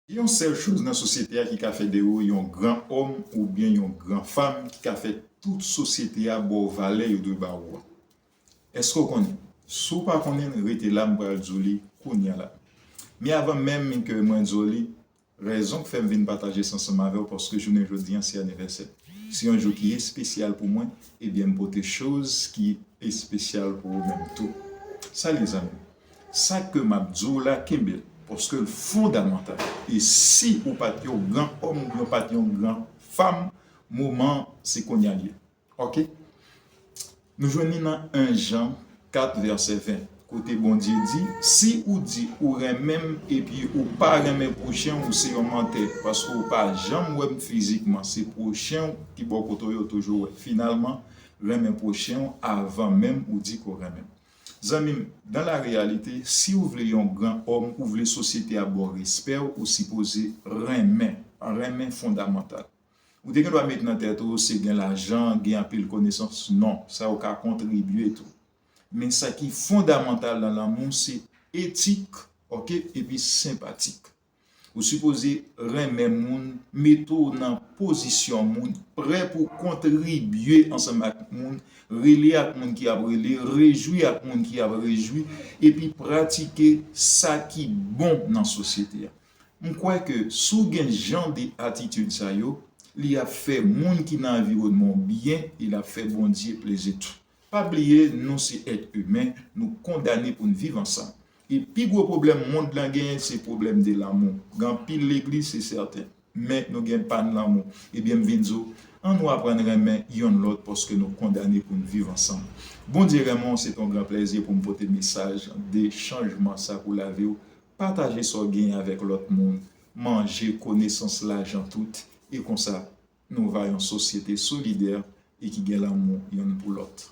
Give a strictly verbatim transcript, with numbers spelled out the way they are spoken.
Gen yon sèl choz nan sosyete a ki ka fè de ou yon gran òm oubyen yon gran fanm ki ka fè tout sosyete a ba w valè yo dwe ba ou a. Èske w konnen? Si w pa konnen, rete la, m pral di w li kounye a la. Men avan menm ke mwen di w li, rezon k fè m vin pataje sa ansanm avè w, paske jounen jodi a se anivèsè. Se yon jou ki espesyal pou mwen, ebyen m pote choz ki espesyal pou ou menm tou. Sa li zanmi m. Sa ke m ap di w la, kenbe l, paske l fondamantal. E si ou pa t yon gran òm oubyen ou pa t yon gran fanm, moman se kounye a l ye. Oke? Nou jwenn li nan en Jan kat vèsè ven, kote Bondye di, "Si ou di ou renmen m epi ou pa renmen pwochen w, ou se yon mantè, paske ou pa janm wè m fizikman. Se pwochen w ki bò kote w yo toujou wè. Finalman, renmen pwochen w avan menm ou di ke w renmen m." Zanmi m, dans la réalité, si ou vle yon gran òm, ou vle sosyete a ba w respè w, ou sipoze renmen. Renmen fondamantal. Ou te gen dwa met nan tèt ou se gen lajan, gen anpil konesans. Non, sa yo ka kontribye tou. Men sa ki fondamantal nan lanmou se etik, oke, epi senpatik. Ou sipoze renmen moun, mete w nan pozisyon moun, prè pou kontribye ansanm ak moun, rele ak moun ki ap rele, rejwi ak moun ki ap rejwi, epi pratike sa ki bon nan sosyete a. M kwè ke si w gen jan de atitid sa yo, li ap fè moun ki nan anviwònman w byen e l ap fè Bondye plezi tou. Pa bliye, nou se èt imen, nou kondane pou n viv ansanm. E pi gwo pwoblèm mond lan genyen se pwoblèm de lanmou. Gen anpil legliz, se sèten, men nou gen pàn lanmou. Ebyen, m vin di w, ann nou aprann renmen yonn lòt paske nou kondane pou n viv ansanm. Bondye renmen w, se t on gran plèzi pou m pote mesaj de chanjman sa pou lavi w. Pataje sa w genyen avèk lòt moun. Manje konesans lajan tout, e konsa, nou va yon sosyete solidè e ki gen lanmou yonn pou lòt.